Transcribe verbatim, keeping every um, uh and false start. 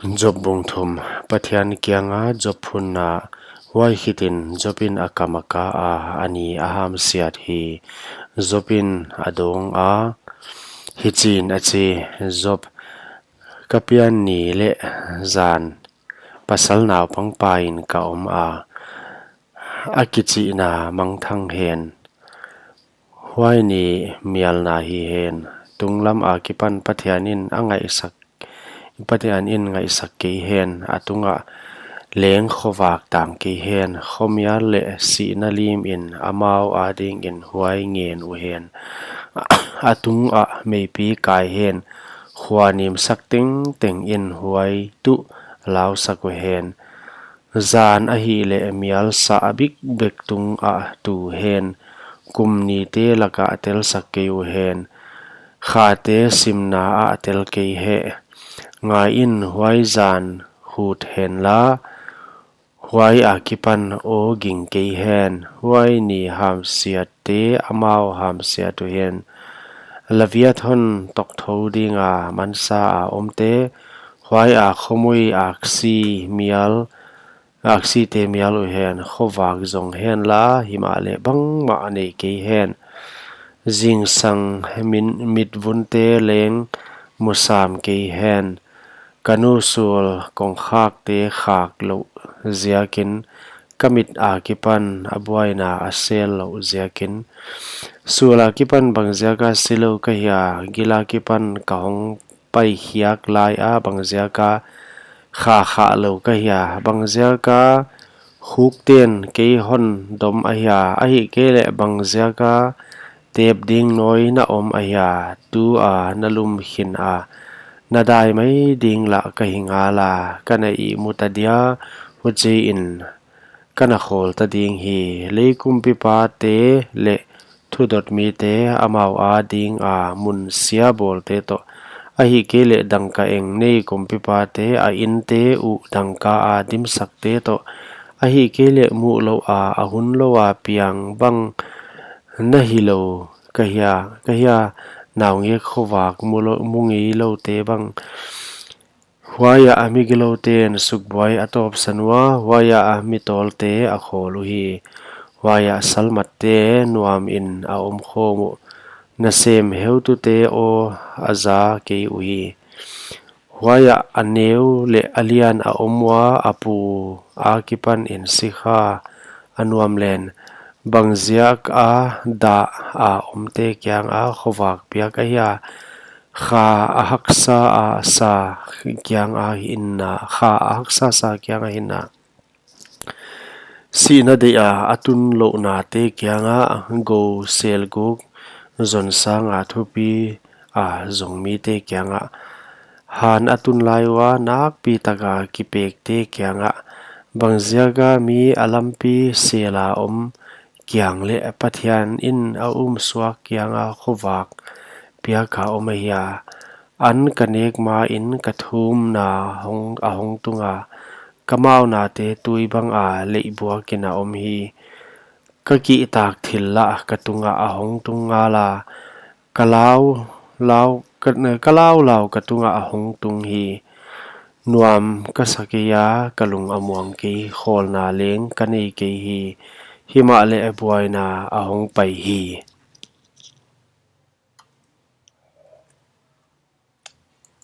Job bung thum. Pathian kianga Job phunna. Huai khitin Job in a kam a ka a, a ni a hamsiat hi. Job in a dawng a, hichin a chi: Job, ka pian ni leh zan, pasal naupang pa in ka om a, a kichihna mangthang hen. Huai ni mialna hi hen. Tunglam akipan Pathian in a ngaihsak, Pathian in ngaihsak kei hen. A tungah leng khovak tang kei hen. Khomial leh sihna lim in amau adingin huai ngen uhen. A tungah meipi kai hen. Khua nimsak tengteng in huai tuh lausak uhen. Zan ahihleh mial sa a bikbek tungah tu hen. Kum nite lakah telsak kei uhen. Khate simna ah tel kei hen. Ngai in, huai zan hut henla, huai akipan aw ging kei hen. Huai ni hamsiatte amau hamsiat uhen. Laviathon tokthou dinga mansa a omte, huai a khomui aksi mial, aksite mial uhen. Khovak zong henla, himahleh bangmah nei kei hen. Zingsang min, mitvunte leng musam kei hen. Ka nu sul kongkhakte khak louh ziakin, ka mit akipan a buaina a sel louh ziakin. Sul akipan bangziaka si lou ka hia, gil akipan ka hong paikhiak lai a bangziaka kha kha lou ka hia, bangziaka khukten kei hon dom ahia, ahihkeileh bangziaka tep ding nawi na om ahia, tua na lum khin a, na dai mai ding lah ka hi ngala, ka na ihmu ta dia, huchiin ka na khawl ta ding hi. Lei kumpipate leh thudot mite amau adinga mun sia bawlte toh, ahihkeileh dangka eng nei kumpipate a inte uh dangka a dimsakte toh, ahihkeileh muh louh a, a hun lou a piang bang na hi lou ka hia, ka hia, naungek khovak mu lou, mu ngei loute bang. Huaiah a migilouten sukbuai a tawpsan ua, huaiah a mitawlte a khawl uhi. Huaiah salmatte nuamin a om khawm uh. Nasem heutute aw a za kei uhi. Huaiah a neu leh a lian a om ua, a pu akipanin sikha a nuam len. Bangziaka dah a omte kianga khovak piak ahia, kha a haksa a sa kianga hinna, kha a haksa sa kianga hinna. Sihna deih a a tun louhnate kianga gou selguk zon sanga thupi a zong mite kianga han a tun lai ua nakpi taka kipekte kianga, bangziaka mi a lampi sela om kiang leh Pathian in a umsuak kianga khovak piaka om ahia. An ka nek main ka thumna hong, a hong tunga, ka maunate tui banga leihbuakin a om hi. Ka kihtak thil lah ka tungah a hong tung ngala, ka lau, lau, ka, ka lau lau ka tungah a hong tung hi. Nuam ka sa kei a, ka lung a muang kei, khawlna leng ka nei kei hi. Himahleh buaina a hong pai hi.